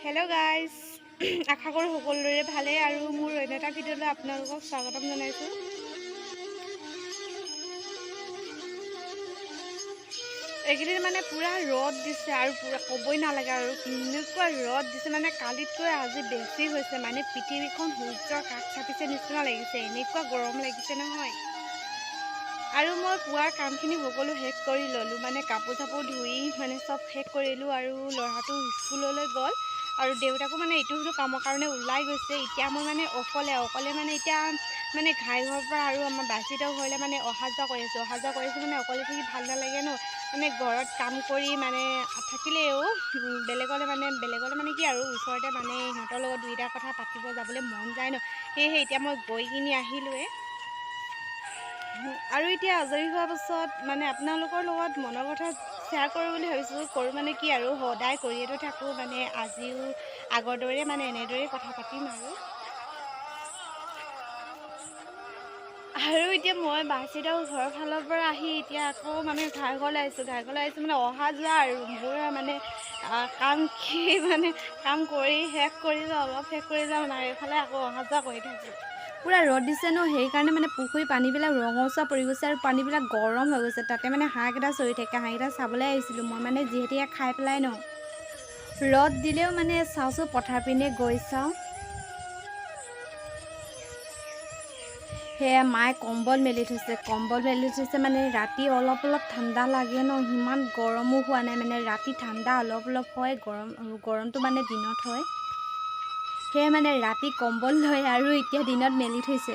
Hello' guys, আশা কৰোঁ সকলোৰে ভালেই আৰু মোৰ অন্য এটা ভিডিঅ'লৈ আপোনালোকক স্বাগতম জনাইছোঁ। এইকেইদিন মানে পূৰা ৰ'দ দিছে আৰু পূৰা ক'বই নালাগে আৰু কেনেকুৱা ৰ'দ দিছে, মানে কালিতকৈ আজি বেছি হৈছে। মানে পৃথিৱীখন সূৰ্যৰ কাষ চাপিছে নিচিনা লাগিছে, এনেকুৱা গৰম লাগিছে নহয়। আৰু মই পুৱাৰ কামখিনি সকলো শেষ কৰি ল'লোঁ, মানে কাপোৰ চাপোৰ ধুই মানে চব শেষ কৰিলোঁ। আৰু ল'ৰাটো স্কুললৈ গ'ল আৰু দেউতাকো মানে ইটো সিটো কামৰ কাৰণে ওলাই গৈছে। এতিয়া মই মানে অকলে অকলে মানে এতিয়া মানে ঘাই ঘৰৰ পৰা আৰু আমাৰ বাচিতৰ ঘৰলৈ মানে অহা যোৱা কৰি আছোঁ, অহা যোৱা কৰি আছোঁ। মানে অকলে থাকি ভাল নালাগে ন, মানে ঘৰত কাম কৰি মানে থাকিলেও বেলেগলৈ মানে কি আৰু ওচৰতে মানে সিহঁতৰ লগত দুইটা কথা পাতিব যাবলৈ মন যায় ন। সেয়েহে এতিয়া মই গৈ কিনি আহিলোঁৱে। আৰু এতিয়া আজৰি হোৱাৰ পাছত মানে আপোনালোকৰ লগত মনৰ কথা শ্বেয়াৰ কৰোঁ বুলি ভাবিছোঁ। কৰোঁ মানে কি আৰু সদায় কৰিয়েতো থাকোঁ, মানে আজিও আগৰ দৰে মানে এনেদৰেই কথা পাতিম আৰু। আৰু এতিয়া মই বাচিতৰ ঘৰৰ ফালৰ পৰা আহি এতিয়া আকৌ মানে ঘাই ঘৰলৈ আহিছোঁ। ঘাই ঘৰলৈ আহিছোঁ মানে অহা যোৱা আৰু মোৰ মানে কাম কি মানে কাম কৰি শেষ কৰি যাওঁ, অলপ শেষ কৰি যাওঁ মানে এইফালে আকৌ অহা যোৱা কৰি থাকোঁ। পূৰা ৰ'দ দিছে ন, সেইকাৰণে মানে পুখুৰী পানীবিলাক ৰঙচুৱা পৰি গৈছে আৰু পানীবিলাক গৰম হৈ গৈছে। তাতে মানে হাঁহকেইটা চৰি থাকে, হাঁহকেইটা চাবলৈ আহিছিলোঁ মই, মানে যিহেতু ইয়াক খাই পেলাই ন। ৰ'দ দিলেও মানে চাওঁচোন পথাৰ পিনে গৈ চাওঁ। সেয়া মায়ে কম্বল মেলি থৈছে, কম্বল মেলি থৈছে মানে ৰাতি অলপ অলপ ঠাণ্ডা লাগে ন, সিমান গৰমো হোৱা নাই, মানে ৰাতি ঠাণ্ডা অলপ অলপ হয়, গৰমটো মানে দিনত হয়। সেয়ে মানে ৰাতি কম্বল লয় আৰু এতিয়া দিনত মেলি থৈছে।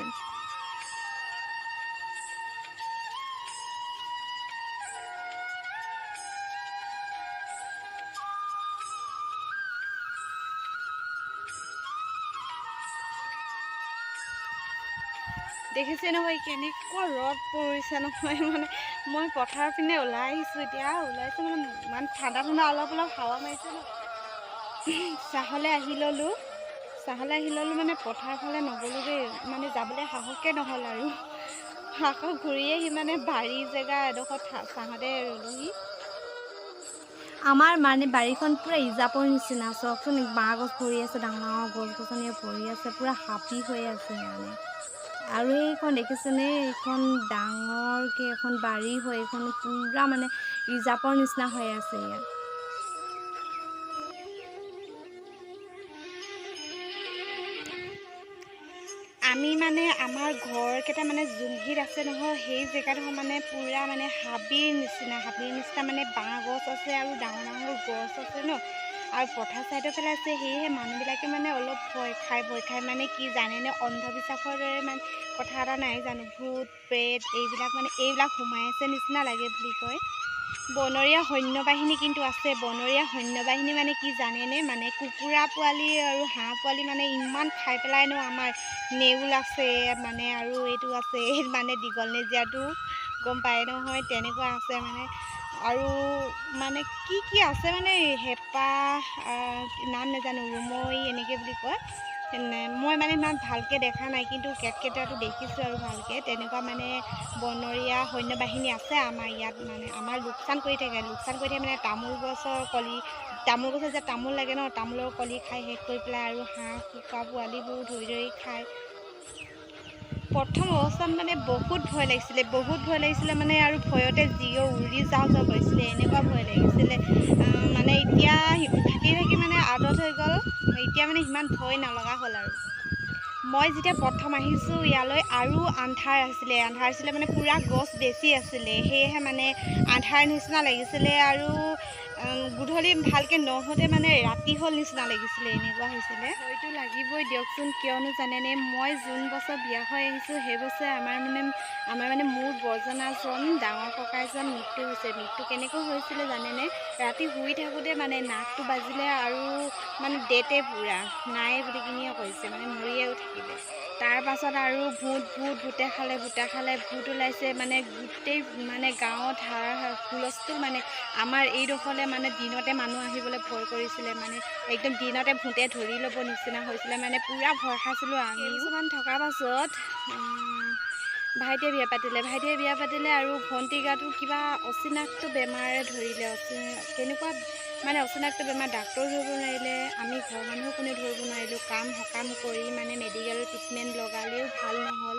দেখিছে নহয় কেনেকুৱা ৰ'দ পৰিছে নহয়। মানে মই পথাৰৰ পিনে ওলাই আহিছোঁ, এতিয়া ওলাইছোঁ মানে ইমান ঠাণ্ডা ঠাণ্ডা অলপ অলপ হাৱা মাৰিছে ন। চাহলৈ আহি ল'লোঁ, চাহলৈ আহি ল'লোঁ মানে পথাৰ ফালে নগ'লোগৈ, মানে যাবলৈ সাহসে নহ'ল আৰু। আকৌ ঘূৰি আহি মানে বাৰী জেগা এডোখৰ চাহতে ৰ'লোহি। আমাৰ মানে বাৰীখন পূৰা ইজাপৰ নিচিনা, চাওকচোন বাঁহ গছ ভৰি আছে, ডাঙৰ ডাঙৰ গছ গছনিয়ে ভৰি আছে, পূৰা হাবি হৈ আছে মানে। আৰু এইখন দেখিছেনে, এইখন ডাঙৰকৈ এখন বাৰী হয়, এইখন পূৰা মানে ৰিজাৰ্ভৰ নিচিনা হৈ আছে ইয়াত। আমি মানে আমাৰ ঘৰকেইটা মানে যোনখিনিত আছে নহয়, সেই জেগাডোখৰ মানে পূৰা মানে হাবিৰ নিচিনা, হাবিৰ নিচিনা মানে বাঁহ গছ আছে আৰু ডাঙৰ ডাঙৰ গছ আছে ন, আৰু পথাৰ চাইডৰ ফালে আছে। সেয়েহে মানুহবিলাকে মানে অলপ ভয় খায়, ভয় খায় মানে কি জানেনে, অন্ধবিশ্বাসৰ দৰে মানে কথা এটা নাই জানো, ভূত প্ৰেত এইবিলাক মানে এইবিলাক সোমাই আছে নিচিনা লাগে বুলি কয়। বনৰীয়া সৈন্যবাহিনী কিন্তু আছে। বনৰীয়া সৈন্যবাহিনী মানে কি জানেনে, মানে কুকুৰা পোৱালি আৰু হাঁহ পোৱালি মানে ইমান খাই পেলাই ন। আমাৰ নেউল আছে মানে, আৰু এইটো আছে মানে দীঘল নেজীয়াটো গম পায় নহয়, তেনেকুৱা আছে মানে। আৰু মানে কি কি আছে মানে হেঁপা নাম নাজানো, ৰুমৈ এনেকৈ বুলি কয়। মই মানে ইমান ভালকৈ দেখা নাই, কিন্তু কেটকেটুৱাটো দেখিছোঁ আৰু ভালকৈ। তেনেকুৱা মানে বনৰীয়া সৈন্যবাহিনী আছে আমাৰ ইয়াত, মানে আমাৰ লোকচান কৰি থাকে, লোকচান কৰি থাকে মানে তামোল গছৰ কলি, তামোল গছত যে তামোল লাগে ন, তামোলৰ কলি খাই শেষ কৰি পেলাই আৰু হাঁহ কুকুৰা পোৱালিবোৰ ধৰি ধৰি খায়। প্ৰথম অৱস্থাত মানে বহুত ভয় লাগিছিলে, বহুত ভয় লাগিছিলে মানে, আৰু ভয়তে জিঅ' উৰি যাওঁ যাওঁ কৰিছিলে, এনেকুৱা ভয় লাগিছিলে। মানে এতিয়া থাকি থাকি মানে আদত হৈ গ'ল, এতিয়া মানে সিমান ভয় নলগা হ'ল আৰু। মই যেতিয়া প্ৰথম আহিছোঁ ইয়ালৈ আৰু আন্ধাৰ আছিলে, আন্ধাৰ আছিলে মানে পূৰা গছ বেছি আছিলে, সেয়েহে মানে আন্ধাৰ নিচিনা লাগিছিলে আৰু গধূলি ভালকৈ নহওঁতে মানে ৰাতি হ'ল নিচিনা লাগিছিলে, এনেকুৱা হৈছিলে। হয়তো লাগিবই দিয়কচোন, কিয়নো জানেনে, মই যোন বছৰ বিয়া হৈ আহিছোঁ সেই বছৰে আমাৰ মানে মোৰ বৰজনাজন ডাঙৰ ককাইজন মৃত্যু হৈছে। মৃত্যু কেনেকৈ হৈছিলে জানেনে, ৰাতি শুই থাকোঁতে মানে নাকটো বাজিলে আৰু মানে ডেটে পূৰা নাই বুলি কিনিয়ে কৈছে, মানে মৰিয়ে থাকিলে। তাৰ পাছত আৰু ভূত ভূত ভূতে খালে, ভূতে খালে, ভূত ওলাইছে মানে গোটেই মানে গাঁৱত হুলস্থুল। মানে আমাৰ এইডোখৰলৈ মানে দিনতে মানুহ আহিবলৈ ভয় কৰিছিলে, মানে একদম দিনতে ভূতে ধৰি ল'ব নিচিনা হৈছিলে, মানে পূৰা ভয় খাইছিলোঁ আমি। কিছুমান থকা পাছত ভাইটিয়ে বিয়া পাতিলে। ভাইটিয়ে বিয়া পাতিলে আৰু ভণ্টি গাটো কিবা অচিনাক্ত বেমাৰে ধৰিলে। কেনেকুৱা মানে অচিনাক্ত বেমাৰ, ডাক্তৰো ধৰিব নোৱাৰিলে, আমি ঘৰৰ মানুহো কোনেও ধৰিব নোৱাৰিলোঁ। কাম সকাম কৰি মানে মেডিকেল ট্ৰিটমেণ্ট লগালেও ভাল নহ'ল,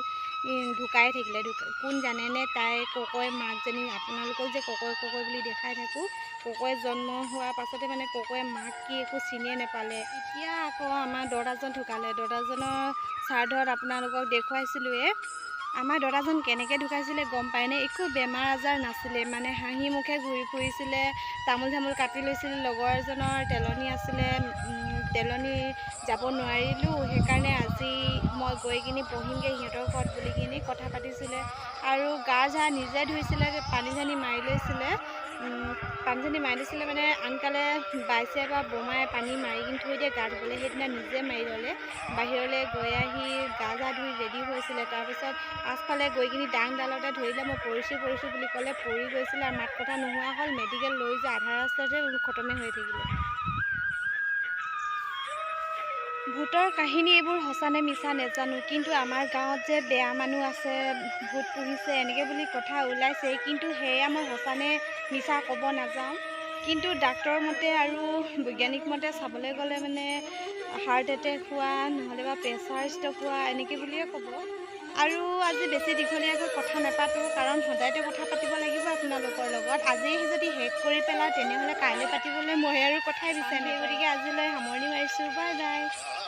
ঢুকাই থাকিলে। কোন জানেনে, তাই ককৈ মাকজনী, আপোনালোকক যে ককৈ ককৈ বুলি দেখাই থাকোঁ, ককৈ জন্ম হোৱাৰ পাছতে মানে ককৈ মাক কি একো চিনিয়ে নাপালে। এতিয়া আকৌ আমাৰ দদাজন ঢুকালে। দদাজনৰ শ্ৰাদ্ধত আপোনালোকক দেখুৱাইছিলোঁৱে। আমাৰ দদাজন কেনেকৈ ঢুকাইছিলে গম পায়নে? একো বেমাৰ আজাৰ নাছিলে, মানে হাঁহি মুখে ঘূৰি ফুৰিছিলে, তামোল চামোল কাটি লৈছিলে। লগৰ এজনৰ তেলনি আছিলে, তেলনি যাব নোৱাৰিলোঁ, সেইকাৰণে আজি মই গৈ কিনি বহিমগৈ সিহঁতৰ ঘৰত বুলি কিনি কথা পাতিছিলে। আৰু গা ঝা নিজে ধুইছিলে, পানী চানী মাৰি লৈছিলে, পানী চানী মাৰি লৈছিলে মানে আনকালে বাইছে বা বোমাই পানী মাৰি কিনি থৈ দিয়ে গা ধুবলৈ, সেইদিনা নিজে মাৰি ল'লে। বাহিৰলৈ গৈ আহি গা জা ধুই ৰেডি হৈছিলে। তাৰপিছত পাছফালে গৈ কিনি দাংডালতে ধৰিলে, মই পৰিছোঁ পৰিছোঁ বুলি ক'লে, পৰি গৈছিলে আৰু মাত কথা নোহোৱা হ'ল। মেডিকেল লৈ যোৱা আধা ৰাস্তাতে খতমে হৈ থাকিলে। ভূতৰ কাহিনী এইবোৰ সঁচা নে মিছা নেজানো, কিন্তু আমাৰ গাঁৱত যে বেয়া মানুহ আছে, ভূত পুহিছে এনেকৈ বুলি কথা ওলাইছে, কিন্তু সেয়া মই সঁচা নে মিছা ক'ব নাযাওঁ। কিন্তু ডাক্তৰৰ মতে আৰু বৈজ্ঞানিক মতে চাবলৈ গ'লে মানে হাৰ্ট এটেক হোৱা, নহ'লে বা প্ৰেছাৰ ষ্ট্ৰক হোৱা এনেকৈ বুলিয়ে ক'ব। আৰু আজি বেছি দীঘলীয়াকৈ কথা নাপাতোঁ, কাৰণ সদায়তো কথা পাতিব লাগিব আপোনালোকৰ লগত। আজিয়ে যদি শেষ কৰি পেলাওঁ তেনেহ'লে কাইলৈ পাতিবলৈ মই আৰু কথাই বিচাৰিম। গতিকে আজিলৈ সামৰণি মাৰিছোঁ। Bye bye.